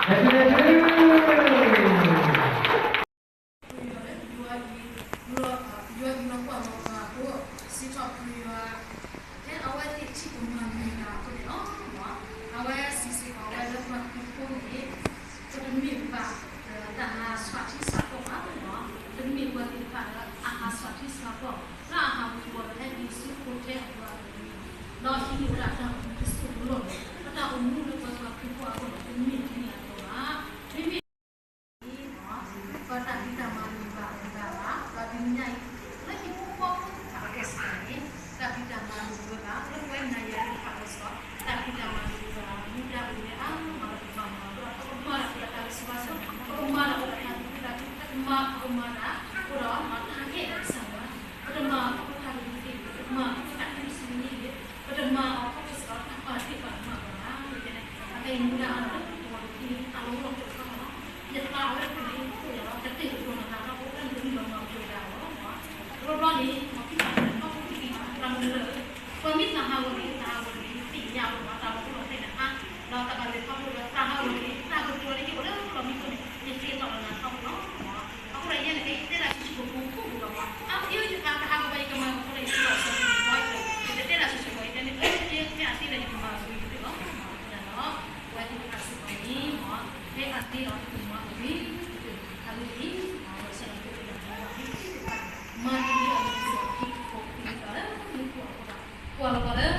ယွၤအံၤလီၤကွၢ်လီၤပှၤအဃိ စံးထီၣ်ပတြၢၤယွၤ ဖဲအဝဲသ့ၣ်ထံၣ်ပမၤနၢၤတၢ်အဃိန့ၣ်လီၤ. အဝဲစံးစ့ၢ်ကီးဝဲလၢပှၤခရံာ်ဖိန့ၣ် ပတမ့ၢ်ဘၣ်တၢ်ဟးဆှၣ်ထံဆှၣ်ကီၢ်ဘၣ်လီၤ. ပတမ့ၢ်ပှၤသ့ၣ်တဖၣ်လၢအဟးဆှၣ်ထံဆှၣ်ကီၢ် လၢအဟးဝံၤဝီၤလၢဟဲက့ၤဆူခိၣ်ထဲအပူၤအဂီၢ်န့ၣ် ဒီးဟံးန့ၢ်ဝဲဒၣ်တၢ်အိၣ်မူတစိၢ်တလီၢ်န့ၣ် ပတၢ်အိၣ်မူလၢပှၤခရံာ်ဖိအဂီၢ်န့ၣ် တမ့ၢ်ဒ်န့ၣ်အသိးဘၣ်. မ့မ့ၢ် ပတၢ်ဖံးတၢ်မၤလိာ်ဘၣ်အဂၤဘၣ်, ဒီးတနံၤညါအံၤ လၢဟံၣ်ဖိဃီဖိသ့ၣ်တဖၣ်အဂီၢ်စ့ၢ်ကီးန့ၣ် တၢ်ဖံးတၢ်မၤလိာ်ဝဲဘၣ်, လၢပဝဲနၤယၤသ့ၣ်တဖၣ်အဂီၢ်စ့ၢ်ကီး တၢ်ဖံးတၢ်မၤလိာ်ဝဲဘၣ်, မူဒါအိၣ်ဝဲအါမးလၢပကဘၣ်မၤအဃိဒီး ပကမၤဒၣ်ပတၢ်ဂံၢ်စၢ်ဘါစၢ်, ပကမၤဒၣ်ပတၢ်သးခုသးခု, ပကမၤ ပကမၤဒၣ် အဃိဒီးမၤတၢ်ဟ့ၣ်လီၤကစၢ်ယွၤ, ပတမၤအီၤခီဖျိတၢ်ဂ့ၤသ့ၣ်တဖၣ်, ပတမၤအီၤခီဖျိတၢ်သးခုတၢ်ဆံးန့ၣ်, ပတမၤအီၤခီဖျိစ့ၢ်ကီးတၢ်ပာ်သ့ၣ်ပာ်ကမၣ်ဘၣ်. အခဲအံၤမူဒါအါလီၤလၢပဂီၢ် တနံၤအံၤ တၢ်လီၤလီၤကီကီလီၤ, ယသးအဝဲတဖုန့ၣ် အိၣ်ယၤလီၤ ကတဲာ်ကတီၤနသးထီဘိ တၢ်မုၢ်လီၤမၢ်ကီၤဒၣ်လီၤ. တဘျီဘျီန့ၣ် ပှၤဖံးတၢ်မၤလိာ်တၢ်မနုၤလၢ ပှၤမ့ၢ်သးဟးဂီၤန့ၣ် သးဟးဂီၤန့ၣ် သ့ၣ်ညါအီၤမး တၢ်လီၤလီၤသ့ၣ်န့ၣ်ဟါ, ဒီးတၢ်ဘၣ်လဲၤခီဖျိလၢသးဟးဂီၤန့ၣ် တၢ်ကတိၤန့ၣ်ဟ့ၣ်အိၣ်လၢလီၢ်မံခိၣ်န့ၣ် ယသ့ၣ်နီၣ်လီၤနၤထီဘိလီၤ. အဃိဒီးယဲန့ၣ် ယတဲဒၣ်ဆူၣ်ဆူၣ်ကိၢ်ကိၢ်ဘၣ်ဘၣ်, အါယယကဟးဂီၤဘၣ်ယကမၤကီးဒီး ယသးစီဆှံဘၣ်ယဲ, ယတတဲဒၣ်ဆူၣ်ဆူၣ်ကိၢ် ယတဲန့ၣ် ယတဲအသ့လၢယကမၤဂ့ၤကတၢၢ်လီၤ. အဃိဒီး ပဝဲသ့ၣ်တဖၣ်စ့ၢ်ကီးန့ၣ် မ့ၢ်အသ့လီၤ ယကမၤဂ့ၤကတၢၢ် အဂ့ၢ်ဒ်အံၤ မ့ၢ်ဆၢလီၤက့ၤတၢ်မၤဂ့ၤကတၢၢ် မၤတ့ၢ်အဂ့ၤကတၢၢ် ဟံၣ်ဖိဃီဖိသ့ၣ်တဖၣ်လၢမူခိၣ်အဃိဒီး ကွၢ်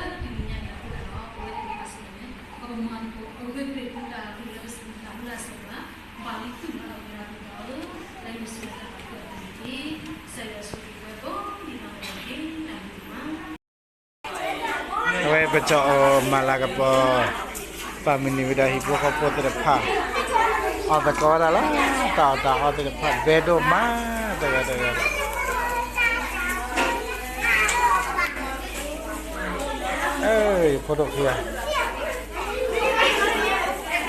လီၤပှၤလၢတနံၤညါအံၤအဃိဒီး ပဝဲသ့ၣ်တ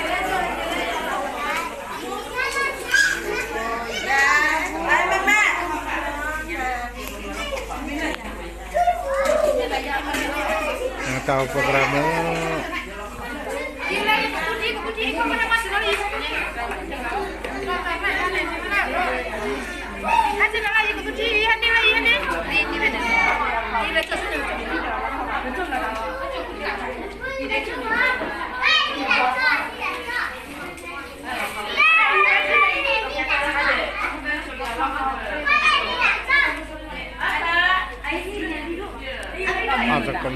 ဖၣ်စ့ၢ်ကီးန့ၣ် ပကမၤနၢၤအဂ့ၢ်သ့ၣ်တဖၣ်လၢပစံးတၢ်မုၢ်လၢ်စ့ၢ်ကီး ဘၣ်လံသုၣ်လၢအဂၤတဘျီဧၢ, လၢယ့ၣ်ၡူးအမံၤတၢ်သးခုအပူၤတက့ၢ်. ကစၢ်ယွၤဆိၣ်ဂ့ၤပှၤကိးဂၤဒဲးတက့ၢ်. တၢ်ဘျုးဒိၣ်မး အဝဲပကီၢ်အီၤမၤလၤကပီၤ ပၢ်မုၢ်နံၤဝံၤဒီးဟံၣ်ဖိဃီဖိသ့ၣ်တဖၣ် အီၣ်သကိးဝဲဒၣ်လီၤ. တၢ်အီၣ်တၢ်အီသ့ၣ်တဖၣ် ဘဲဒိၣ်မး တဂၤတဂၤ ယဖိဒိၣ်ခံဂၤ တၢ်အိၣ်ပကြၢးမုၢ် အတက